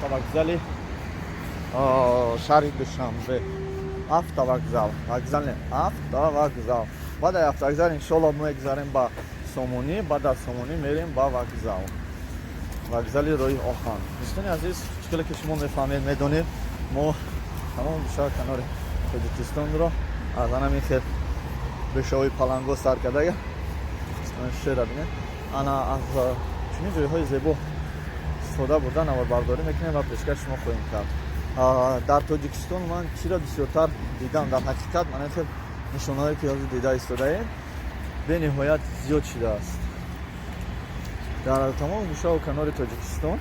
Вокзали шаҳри Душанбе, автовокзал, вокзал не, автовокзал. Баъд аз автовокзал, иншоалло, мегзарем ба Сомонӣ, баъд аз Сомонӣ мерем ба вокзал, вокзали роҳи оҳан. Дӯстони азиз, чӣ хеле ки шумо мефаҳмед, медонед, мо тамом гӯшаи канори Тоҷикистонро аз анами хел бешаҳои паланго сар кардага шера бинед, ана аз чунин ҷойҳои зебо истифода бурда наворбардорӣ мекунем ва пешкаш шумо хоҳем кард. Дар Тоҷикистон ман чиро бисёртар дидам? Дар ҳақиқат, мана хел нишонаҳое, ки ҳозир дида истодаем, бениҳоят зиёд шудааст дар тамоми гӯшаву канори Тоҷикистон.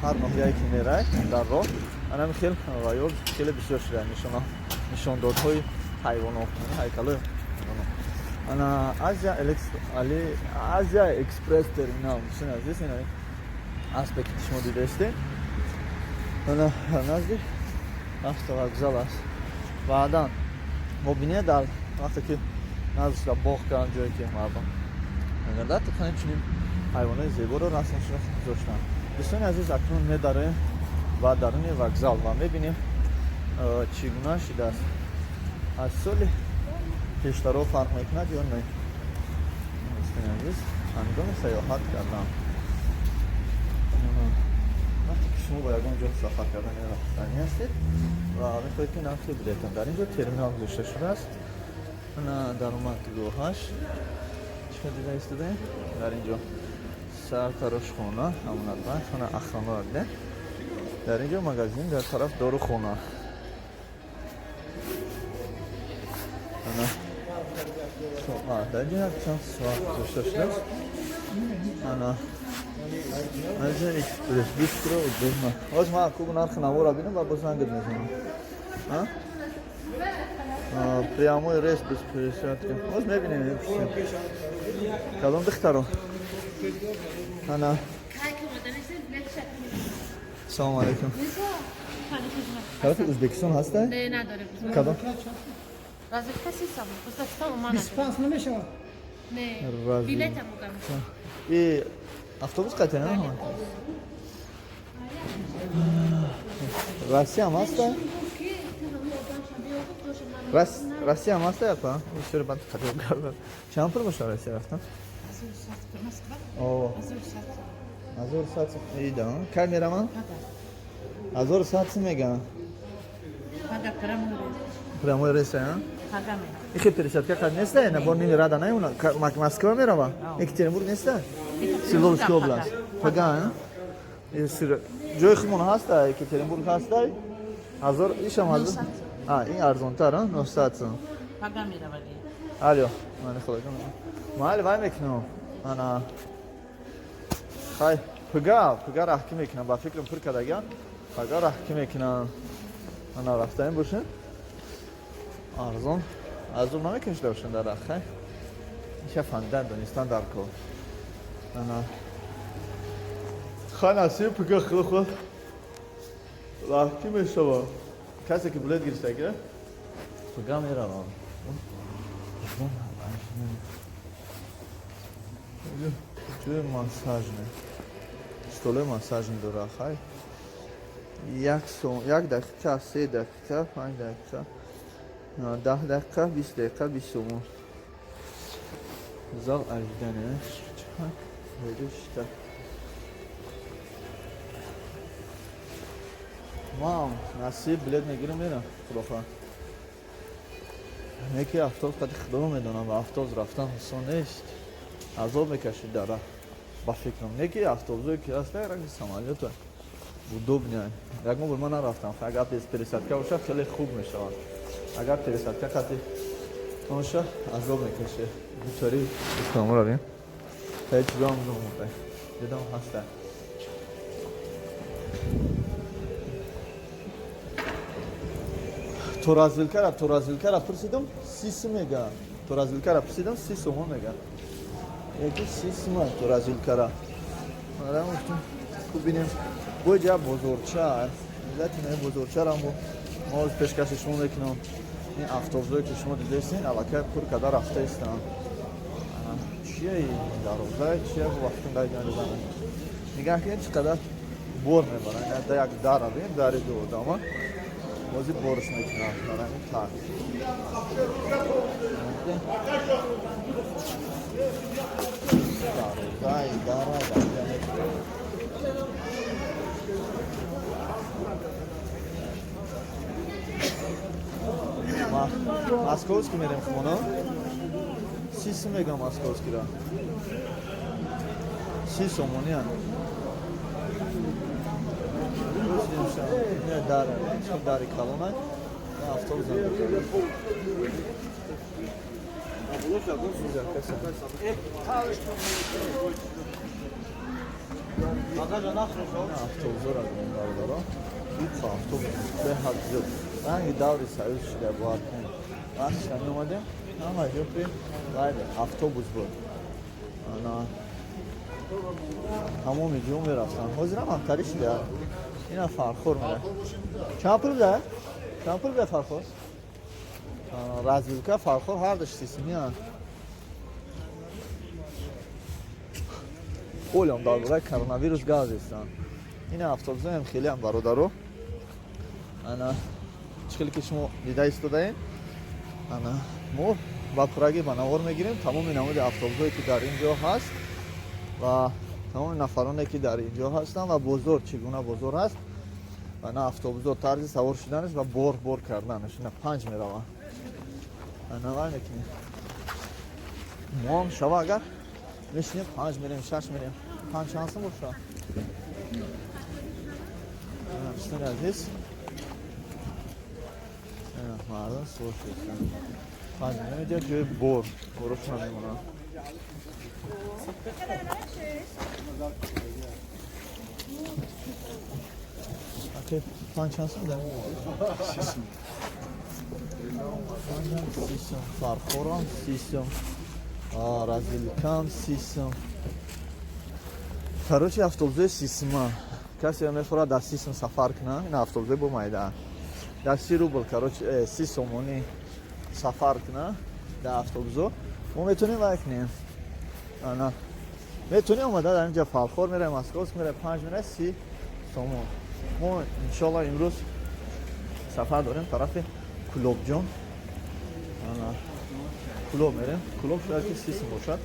Ҳар ноҳияе ки мерай, дар роҳ анами хел ва ё хеле бисёр шуда нишондодҳои ҳайвонот, ҳайкалҳои ҳайвонот. Ана Азия, Азия Экспресс терминал. Дӯстони азиз, ина аспе, ки шумо дидаистед, ана назди автовокзал аст. Баъдан мо бинед, дар вақте ки наздишда боғ карданд, ҷое ки мардум мегардад, чунин ҳайвонои зеборо расмашро гузоштанд. Дӯстони азиз, акнун медароем ба даруни вокзал ва мебинем, чӣ гуна шудааст, аз соли пештаро фарқ мекунад ё не. Дӯстони азиз, ҳангоми сайёҳат кардан, вақте ки шумо ба ягон ҷо сафар кардан рафтанӣ ҳастед ва мехоҳед, ки нархи билета, дар ин ҷо терминал гузошта шудааст. Даромадгоҳаш чӣ дида истодаем? Дар ин ҷо сартарошхона, амонатбанк, хона, охранаро дидем. Дар ин ҷо магазин, дар тараф дорухона. Дар ин ҷо як чанд соат гузошта шудааст. Ана Азия Экспресс, бистро удобно. Ҳоз ман куб нархи наворо бинам ва боз зангат мезанам. Прямой рейс без пересадки. Ҳоз мебинем, мепурсем. Кадом духтаро? Ана. Салому алейкум. Тарафи Ӯзбекистон ҳаста? Не, надорем. Кадом? Развилка 30 сом. Узбекистон уман. 25 намешавад? Не. Развил. Билетам угам. И автобус қате, на? Россия ҳам ҳаста? Россия ҳам ҳаста, япа? Бисёр банд қате гардад. Чанд пул бошад Россия рафтан? О. 1100 ида. Кай мераванд? 1100 сум мегӯянд. Прямой рейс, а? Ихе пересадка қад неста? На бор ними рада наёна. Москва мерава? Екатеринбург неста? Свердловская область. Пага, а? Ҷои худмон ҳаста, Екатеринбург ҳаста? Ҳазор, ишам ҳазор. А, ин арзонтар, а? 900 сум. Алло, мани худо. Майли, вай мекунам. Ана. Хай, пага, пага раҳкӣ мекунам, ба фикрам пур кардагиам. Пага раҳкӣ мекунам. Ана рафтаем бошем. Арзон. Арзон намекашида бошем дар раҳ, хай. Иша фаҳмидан, донистан дар кор. Ана. Хай, насиб, пага худо худ раҳкӣ мешава. Касе ки билет гирифтагира, пага меравам. Ҷои массажне. Столои массажни дора, хай. Як сом, як дақиқа, 3 дақиқа, 5 дақиқа, 10 дақиқа, 20 дақиқа, 20 сомон. Зал ожидания. Шта. Мам, насиб, билет мегирам, мерам, худо хоҳад. Неки автобус қади, худо медонам, ба автобус рафтан осон нест. Азоб мекашид дар раҳ. Ба фикрам. Неки автобусое ки ҳаста, ранги самолёта. Удобный. Ягон бор ман нарафтам. Агар без пересадка бошад, хеле хуб мешавад. Агар пересадка қати бошад, азоб мекашед. Бечори исломро бин. Ҳеҷ ҷо намонда. Дидам, ҳаста. То развилкара пурсидам, 30 сум мега. То развилкара пурсидам, 30 сомон мега. Яки 30 сума то развилкара. Ара гуфтам, хуб бинем. Бо ҷа бозорча, миллати ме бозорчаро мо пешкаши шумо мекунам. Ин автобусое, ки шумо дидаистин, аллакай пур карда рафта истанд. Чия ин дароза, чия вақтон дар ҷанҷ. Нигаҳ кунед, чӣ қадар Бор мебаранд. Як дара бин, дари ду одама. Бози борш мекунанд. Дар ҳамин так. Дарозаи дара Московский мерем хона. 30 мега московский ра. 30 сомонӣ. Не дар, чӣ дари калона. Автобус автобусро бародаро. Автобус беҳад зиёд. Ранги даври союз шуда бовар кунед. Вақти меомадем, ҳама ҷо автобус буд. Ана тамоми ҷо мерафтанд. Ҳозирам ҳамтарӣ шуда. Ина Фархор мера. Чанд пул буда? Чанд пул буда Фархор? Развилка Фархор ҳар даш сисмия. Олям дар бораи коронавирус гап зестанд. Ина автобусҳоям хелеам бародаро. Ана чӣ хеле ки шумо дида истодаем. Ана мо ба пурагӣ ба навор мегирем тамоми намуди автобусҳое ки дар ин ҷо ҳаст ва тамоми нафароне ки дар ин ҷо ҳастанд ва бозор чӣ гуна бозор ҳаст. Ана автобусҳо тарзи савор шуданаш ва бор карданаш. Ина панҷ мераванд. Ана вай мекунем. Мо ҳам шава агар мешинем панҷ мерем, шаш мерем. Панҷ чанд сум боша? Дӯстони азиз, мардум савор шуданд. Панҷ мерем, инҷа ҷои бор, борошона мемонанд. Окей, панҷ чанд сум да? 30. Панҷам 30 сум, Фархорам 30 сум, Разилкам 30 сум. Короче, автобусҳои 30 сума. Касе мехоҳад дар 30 сум сафар кунад, ин автобусҳои бо майда. Дар 30 рубл, короче, 30 сомонӣ сафар кунад дар автобусҳо. Мо метавонем вай кунем. Ана метавонем омада дар инҷа Фархор меравем, Московск меравем, панҷ меравем, 30 сомон. Мо иншоалло имрӯз сафар дорем тарафи Кулобҷон. Ана Кулоб мерем. Кулоб шояд ки 30 сум бошад.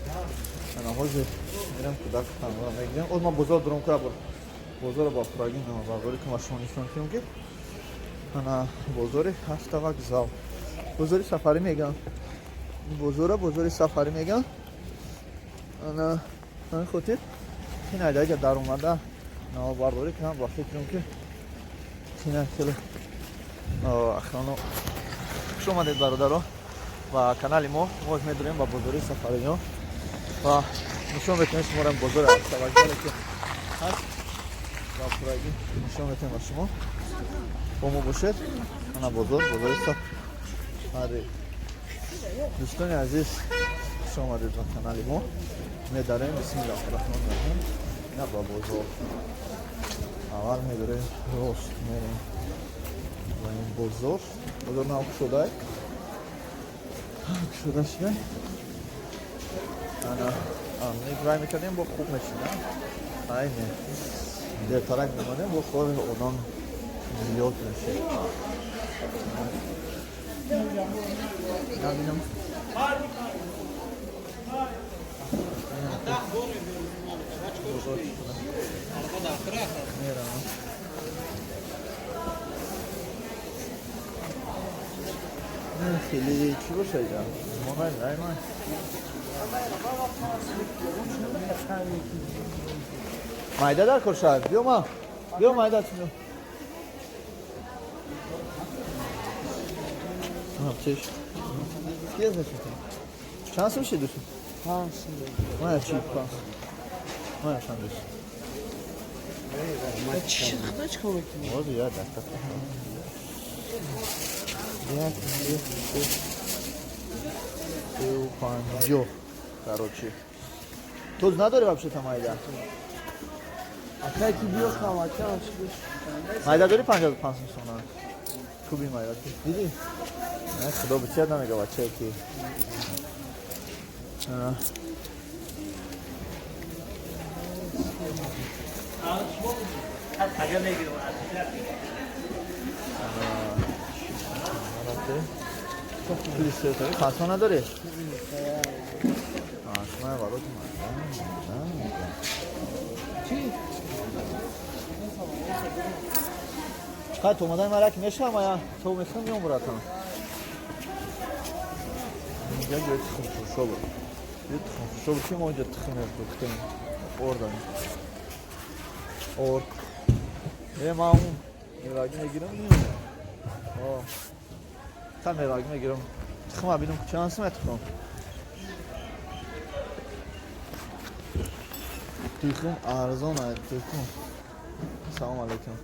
Ана ҳозир мерем кӯдак танҳо мегирем. Оз ман бозор дорам ка бозорро ба пурагӣ бардорӣ кунам ва шумо нишон кунем ки ана бозори ҳафта вокзал. Бозори сафарӣ мегӯянд. Бозора бозори сафарӣ мегӯянд. Ана ҳамин хотир ин айдаҷа даромада навбардорӣ кунам ба фикрам ки ина хеле охрано. Хуш омадед бародаро ба канали мо. Мо медорем ба бозори сафариён ва нишон метавонем шуморо бозори ҳафта вокзале ки ҳаст ба пурагӣ нишон метавонем ба шумо. Бо мо бошед. Ана бозор, бозори сафари. Дӯстони азиз, хуш омадед ба канали мо. Медарем бисмиллаҳи раҳмони раҳим. Ина ба бозор. Аввал медорем рост мерем ба ин бозор. Бозор нав кушодай. Кушода шуда. Ана вай мекардем, бо хуб мешуда. Айне дертарак мемонем, бо хори одам зиёд мешид. Набинам. Мерам. Хеле чӣ боша иҷа? Монай наймай. Майда дар кор шавад. Биё ма. Биё майда чӣ. Чеш. Кия значит? Чанд сум шид дӯст? 5 сум. Мана чӣ 5. Мана чанд дӯст? Чӣ худо чӣ кор мекунӣ? Боз я даста. Як, ду, се, 50. Короче. Тоз надори вообще там майда? Акай ки биё хамача чӣ дӯст? Майда дори 55 сомона. Куби майда. Дидӣ? Не, худо бисёр намега бачае ки. Пасма надорӣ? Пасма барот чӣ қадр омадан мара ки мешавам я то мехоҳам меом братан. Инҷа ҷои тухмфурӯшо буд. Ҷои тухмфурӯшо буд ки мо инҷа тухм мефурӯхтем. Ордам. Орд. Е ман он мевагӣ мегирам. О. Та мевагӣ мегирам. Тухма бинам чанд сум тухм. Тухм арзон аст, тухм. Салом алейкум.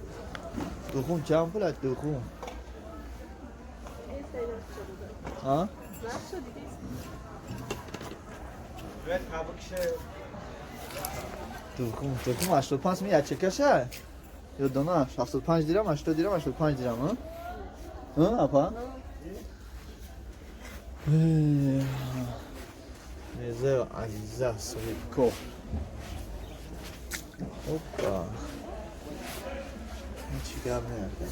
Тухм чанд пул аст тухм? А? Тухм, тухм 85 сум як чекаша? Ё дона 75 дирам, 80 дирам, 85 дирам, а? А, апа? Мирзаева Азиза соҳибкор. Опа. Чӣ гап неяка.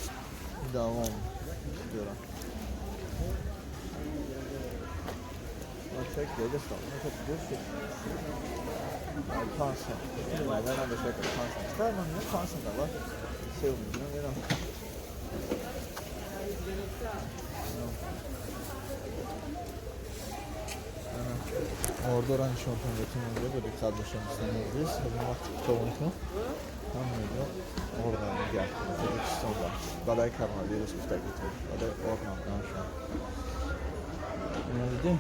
Давом дорам. Чек дедастам. Пансам. Майданам бешак пансам. Чикар ман не пансам дава. Сев мегирам мерам. Ордора нишонтон бетун онҷо бо диққат бошем дӯстони азиз. Ҳамин вақт китоб мекунам. Ҳам мегирам орда мегардам Тоҷикистон ба. Баъдаи коронавирус гуфтагитон. Баъдаи орд намудам шумо. Ина дидем?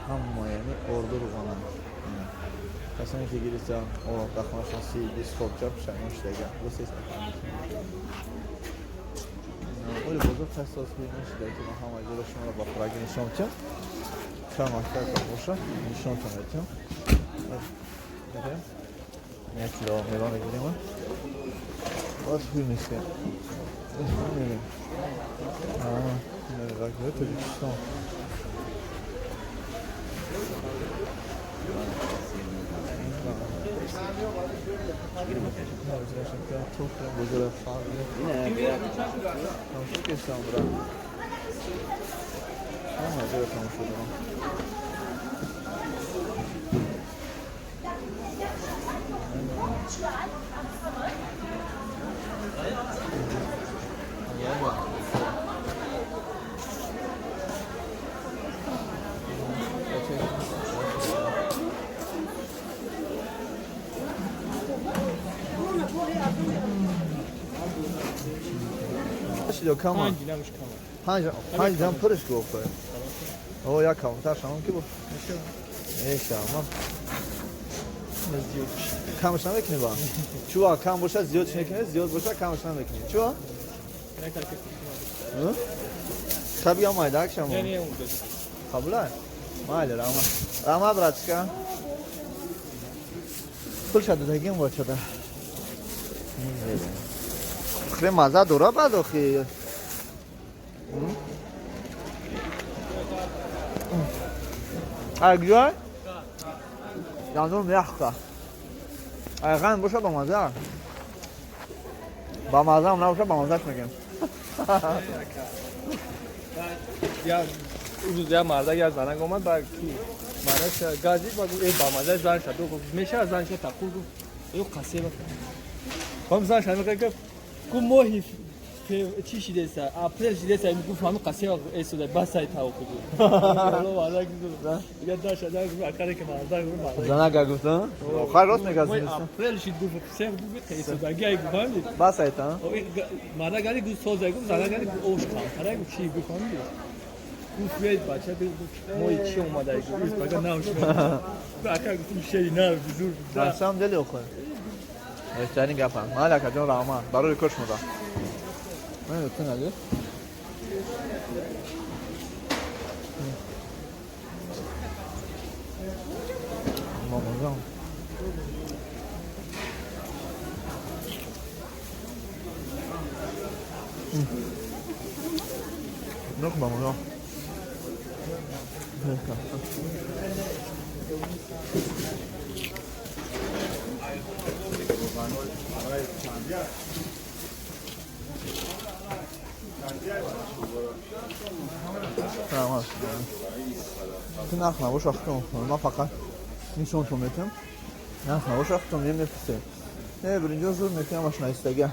Ҳама яъне орду руғананд. Касоне ки гирифтан орд дар хонашон 30-20 хобча пушаймон шудага. Оли бозор касос нашуда ки ман ҳама ҷоро шуморо ба пуррагӣ нишон медиҳам. Чанд вақт боша нишонтон медиҳам. Як кило мева мегирем. Баъд ҳуй мехӯрем. Мерем. Тоҷикистон. Кама? Панҷ дам пурш гуфт. О, як камтар шамон ки буд. Мешавам. Камаш намекунӣ ба? Чуа кам бошад зиёд мекунӣ, зиёд бошад камаш намекунӣ. Чуа? Таби ям майдак шамон. Қабула? Майли, рама. Рама, братчика. Пул шада дагим бочада. Хеле маза дора баъд охи. Ай гӯй? Гандум яхка. Ай ған боша ба маза. Ба мазаам набоша ба мазаш мегем. Я рӯз я мардак я занак омад ба ки мардак газид ба гуфт ба мазаш зан шад гуфт меша зан шад тақул гуфт ё қасеба. Ҳам зан шад мегӯяд гуфт моҳи чӣ шидеса апрел шидеса гуфт ҳамин қасеба эсода басай тавқу гуфт. Мардак я даша да гуфт акаре ки мардак гуфт мардак. Занак гуфт, охир рост мегӯяд. Моҳи апрел шид гуфт сех гуфт эсодаги гуфт ҳамин. Басай та? Мардак гали гуфт соза гуфт занак гали ош камтара гуфт чӣ гуфт ҳамин. Гуфт биёед бача моҳи чӣ омада гуфт бага нав шуд. Ака гуфтум шери нав бизур. На самом деле охир. Беҳтарин гапам. Майли акаҷон раҳмат. Барои кор шумода. Ту надир? Мамаҷон. Нух мамаҷон. Ту нарх набоша хутум, ман фақат нишонтон метиҳам. Нарх набоша хутум мепурсем. Не, биринҷо зур метиҳам аш наистага.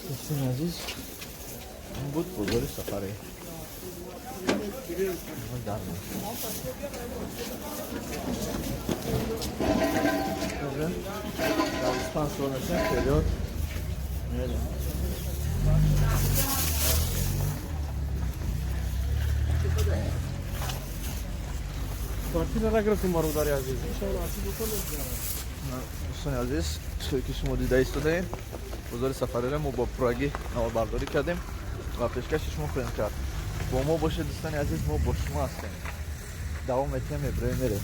Дӯстони азиз, ин буд бозори Сафарӣ. Дар 25 сол мешавем, вперёд мерем. Квартира нагирифтем, бародари азиз. Дӯстони азиз, чизе ки шумо дида истодаед, бозори Сафариро мо бо пуррагӣ наворбардорӣ кардем ва пешкаши шумо хоҳем кард. Бо мо бошед, дӯстони азиз, мо бо шумо ҳастем. Давом метиҳем, мебироем, мерем.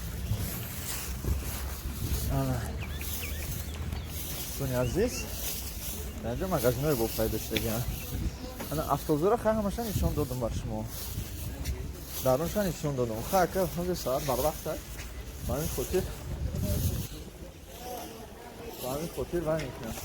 Дӯстони азиз, дар инҷо магазинҳое бо пайдо шудагианд. Ана автобусҳоро хай ҳамаша нишон додам бар шумо. Дарунша нишон додам. Хай ака ҳозир соат барвақт аст. Ба ҳамин хотир вай мекунам.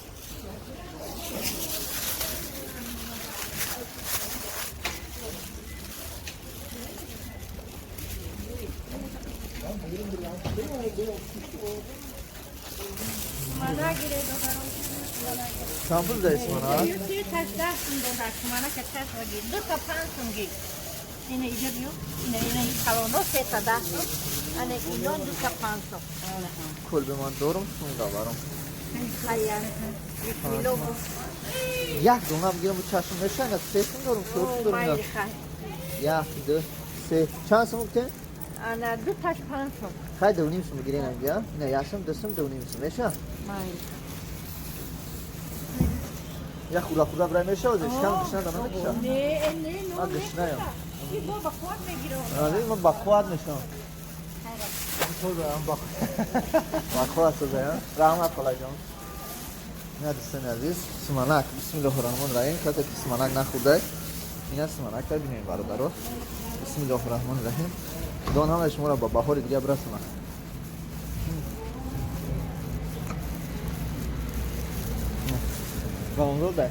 Чанд пул даи сумана? Кулби ман дорум, сумда барам. Як дона бигирам, чашм мешава, се сум дорум, чор сум дорум. Як, ду, се. Чанд сум гуфтем? Ана ду таш 5 сум. Хай 2.5 сум бигирем анга. Не, як сум, ду сум, 2.5 сум мешава? Я хула хула брай мешава, шикам гушна да намекиша. Не, не, не. Ман гушнаям. Бо ба қувват мегирам. Аре, ман ба қувват мешавам. Ба қувват созаям. Раҳмат холаҷон. Ина дӯстони азиз, суманак. Бисмиллоҳи раҳмони раҳим. Касе ки суманак нахӯрда, ина суманак бинем бародаро. Бисмиллоҳи раҳмони раҳим. Худо ҳамаи шуморо ба баҳори дига бирасонад. Ба онзо дай.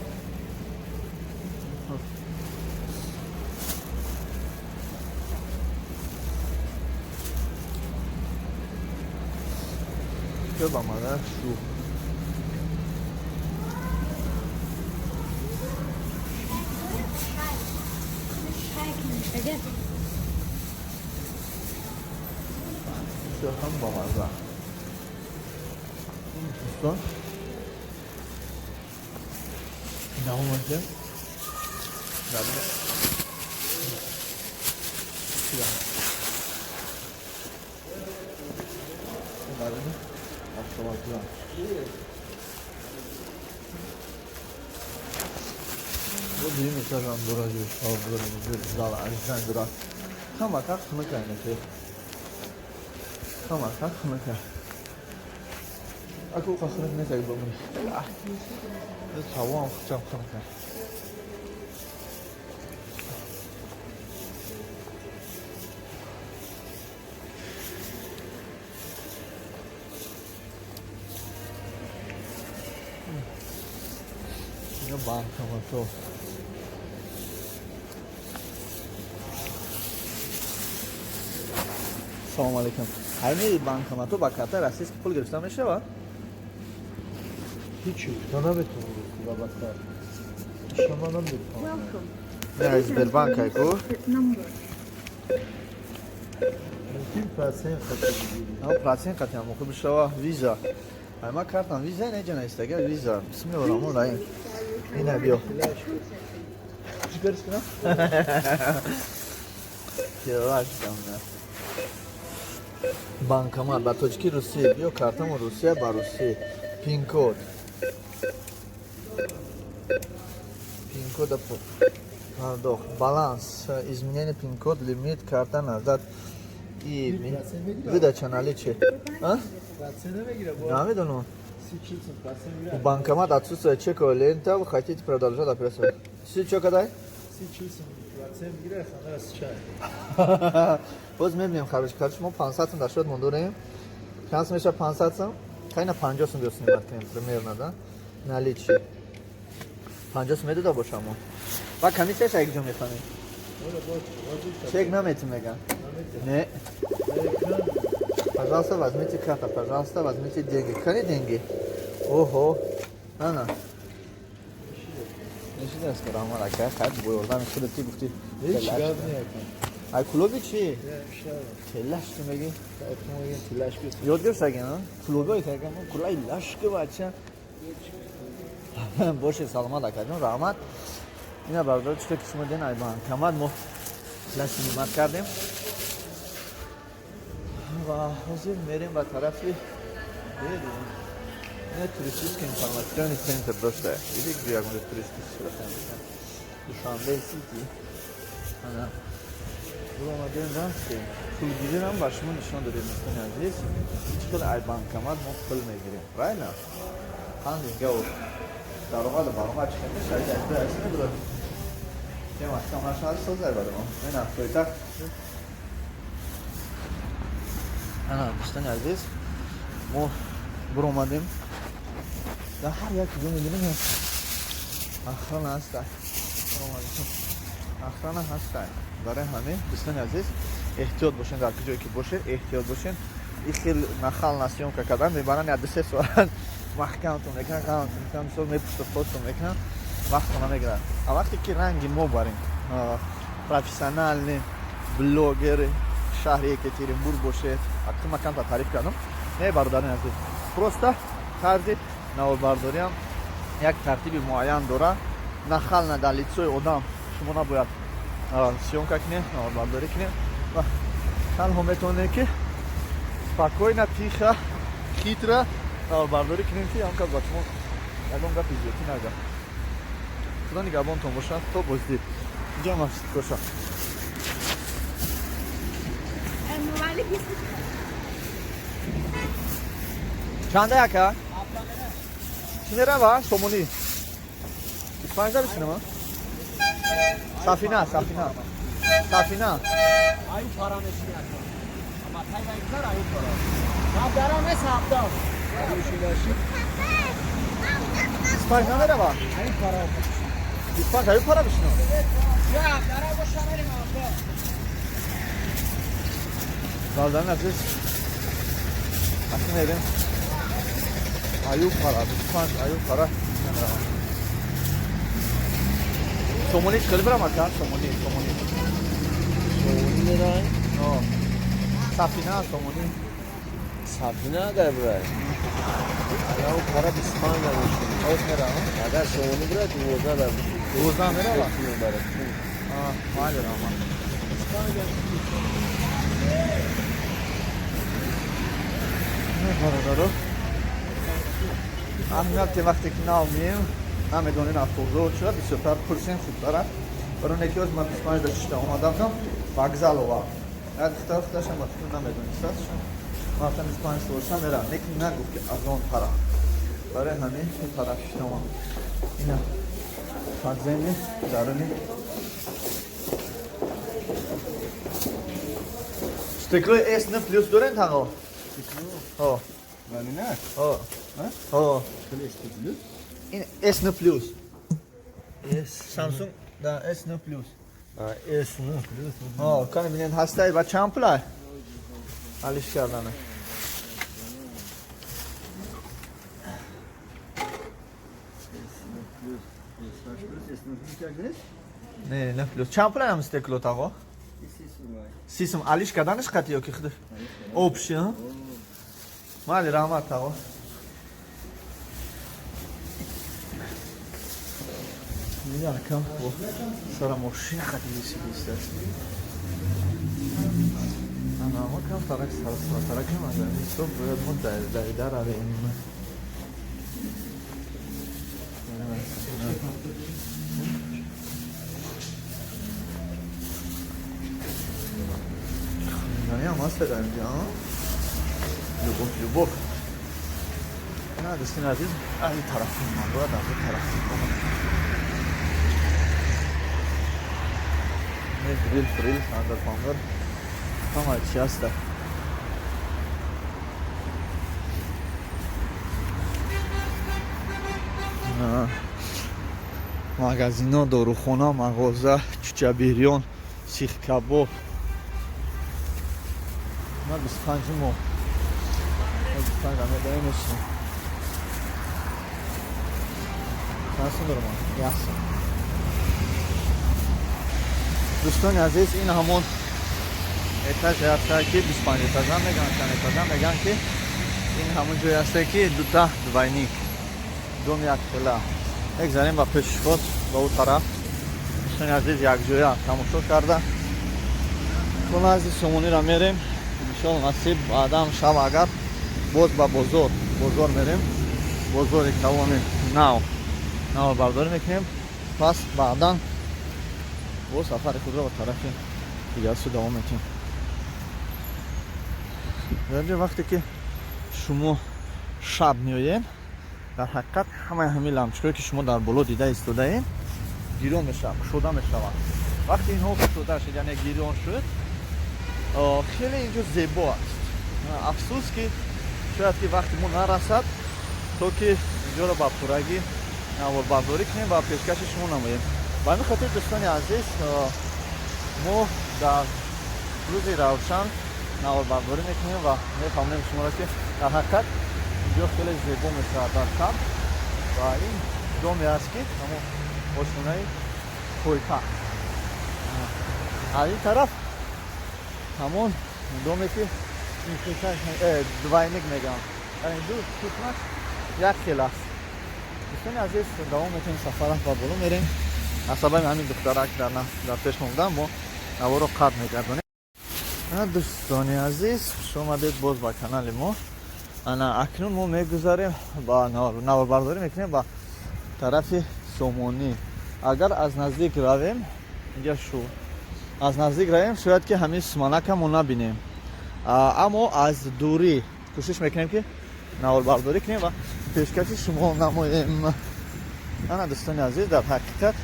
Чё ба маза шу. Ҳам ба маза. Дӯстон, давом мекунем. Дуюм этажам дора, ҷӯшҳо дора, зал азизан дора. Камакак хунук айнаки. Камакак хунук. Аку қа хунук нест, ак бимонӣ. Ҳаво ҳам хучам хунук. Ино банкомато. Салом алейкум. Ҳамин банкомато ба карта российский пул гирифта мешавад? Ҳеҷ гуфта наметавонам гуфт ба карт. Шумо наметавонам. Не, Сбербанк айку. Мумкин процент қати бигирӣ. Процент қати ҳам хуб шава виза. Ай ма картам виза не ҷана истага виза. Бисмиллоҳир роҳманир роҳим. Ина биё. Чӣ кор кунам? Келаш камна. Банкомат ба тоҷики Русия. Биё картамо Русия ба Русия. Пин-код. Пин-код пардохт. Баланс. Изменение пин-код, лимит, карта назад. И выдача наличие. А? Намедонам. Банкомат отсутствует чековая лента. Вы хотите продолжать операцию? Си чё кадай? Боз мебинем харош карш мо 500 сум дар шуд мондорем. Чанд сум мешавад 500 сум? Хайна 50 сум биё снимать кунем примерно, да? Наличие. 50 сум медода бошам мо. Ба комиссияш як ҷо мефаҳмем. Чек наметим меган. Не. Пожалуйста, возьмите карта, пожалуйста, возьмите деньги. Кани деньги? Ого. Ана. Нешидаст ки раҳмат ака, хайр бо ёрдами худат ти гуфти. Ҳеҷ гап не. Ай клуби чи? Телаш ту меги? Ёд гирифт аген, а? Клубой кагам, кулай лашки бача. Боше саломат акаҷон, раҳмат. Ина бародар чӣ ки шумо ден ай банкомат мо лаш нимат кардем. Ва ҳозир мерем ба тарафи берун. Не туристический информационный центр дошта. Или где ягон туристический центр. Душанбе Сити. Ана. Буромадем рафтем. Пулгирирам ба шумо нишон додем, дӯстони азиз. Чӣ хел ай банкомат мо пул мегирем. Правильно? Ҳандинга даромаду баромад чӣ хел мешавад? Аз ҷои мебурад. Тема камашад созай баромо. Ина пойтахт. Ана дӯстони азиз, мо буромадем. Дар ҳар як ҷо мебинем охрана ҳаста. Охрана ҳаста. Барои ҳамин дӯстони азиз эҳтиёт бошен, дар куҷое ки бошед эҳтиёт бошен. И хел нахал съёмка кардан мебаранд як ду-се соат маҳкамтон мекунанд, қамтон мекунанд, мисол мепушту постон мекунанд, вақтон намегиранд. А вақте ки ранги мо барем профессиональный блогери шаҳри Екатеринбург бошед, ма камтар таъриф кардам. Не бародарони азиз, просто тарзи наворбардориам як тартиби муайян дорад. Нахал дар лицои одам шумо набояд съёмка кунед, наворбардорӣ кунед ва танҳо метавонед ки спокойно, тихо, хитро наворбардорӣ кунем ки ягон кас ба шумо ягон гапи зиёдтӣ нагӯяд. Худо нигаҳбонтон бошад. То боздид. Инҷа коша. Чанда яка? Чӣ мерава? Сомонӣ. 25 бишинама? Сафина, сафина. Сафина. Аю пара мешини ака. Ама тай вайгзар аю пара. На дарам эс ҳафта. 25 намерава? Аю пара. 25 аю пара бишинам. Я дара боша мерим ҳафта. Бародарони азиз, вақте мерем аю пара, 25 аю пара намерава. Сомонӣ чӣ хеле бирам ака? Сомонӣ, сомонӣ. Сомонӣ мерай? Сафина, сомонӣ. Сафина агар бирай. Аю пара 25 намешинӣ. Оз мерам. Агар сомонӣ бирай 12 дар бишинӣ. 12 мерава? Майли раҳмат. Бародаро, аҳамияте вақте ки нав мием, намедонем автобусҳо чиро бисёртар пурсем хубтар аст. Барои не ки ҳоз ман 25 да шишта омада будам, вокзал овард. Як духтар худашам ба фикр намедонист. Ман гуфтам 25 соршам мерам, лекин нагуфт ки аз он тараф. Барои ҳамин ин тараф шишта омадам. Ина подземный даруни стеклои S9 плюс дорем тағо? Стекло? Валина? Ҳо. Ҳо. Ин S9 плюс. Samsung да S9 плюс. S9 плюс. Ҳо, кани бинед ҳастай ва чанд пулай? Алиш кардана. Не, 9 плюс. Чанд пулай ҳам стекло тағо? 30 сум. Алиш карданаш қати ё ки худаш? Общий, а? Майли, раҳмат, тағо. Якам сара мошина қати бисист. Ана мо кам тарак сара таракем аз ин субҳ бояд мо давида равем. Хонданӣ ҳам ҳаст дар инҷа, любовь, любовь. На, дӯстони азиз, аз ин тараф ман бояд аз ин тараф грил фрил андер пандер ҳама чи ҳаста. Магазино, дорухона, мағоза, чучабирён, сихкабоб. Ма 25 моҳ 25 амедаем мешинем. Чанд сум дорам? 1 сум. Дӯстони азиз, ин ҳамон этаже ҳаста, ки 25 этажа меган, чанд этажа меган, ки ин ҳамон ҷое ҳаста, ки дута двойник дом якхела. Мегзарем ба пеши худ, ба ӯ тараф. Дӯстони азиз, якҷоя тамошо карда то назди Сомониро мерем, иншоалло, насиб. Баъдан шаб агар боз ба бозор мерем, бозори калони нав наворбардорӣ мекунем. Пас баъдан боз сафари худро ба тарафи дигар сӯ давом метиҳем. Дар ҷо вақте ки шумо шаб меоед, дар ҳақиқат ҳамаи ҳамин лампочкое, ки шумо дар боло дида истодаед, гирён мешавад, кушода мешавад. Вақте инҳо кушода шуд, яъне гирён шуд, хеле инҷо зебо аст. Афсӯс, ки шояд ки вақти мо нарасад, то ки инҷоро ба пуррагӣ наворбардорӣ кунем ва пешкаши шумо намоем. Ба ҳамин хотир, дӯстони азиз, мо дар рӯзи равшан наворбардорӣ мекунем ва мефаҳмонем шуморо, ки дар ҳақиқат инҷо хеле зебо мешавад дар шаб. Ва ин доме аст, ки ҳамон ошхонаи пойтахт, аз ин тараф ҳамон доме, ки двойник мегӯям, ду қисмаш як хел аст. Дӯстони азиз, давом метавонем сафара, ба боло мерем. Аз сабаби ҳамин духтарак дар пеш мондан мо наворо қатъ мегардонем. Дӯстони азиз, хуш омадед боз ба канали мо. Ана акнун мо мегузарем ба наворбардорӣ мекунем ба тарафи Сомонӣ. Агар аз наздик равем, инҷа шу аз наздик равем, шояд ки ҳамин суманака мо набинем, аммо аз дурӣ кӯшиш мекунем, ки наворбардорӣ кунем ва пешкаши шумо намоем. Ана, дӯстони азиз, дар ҳақиқат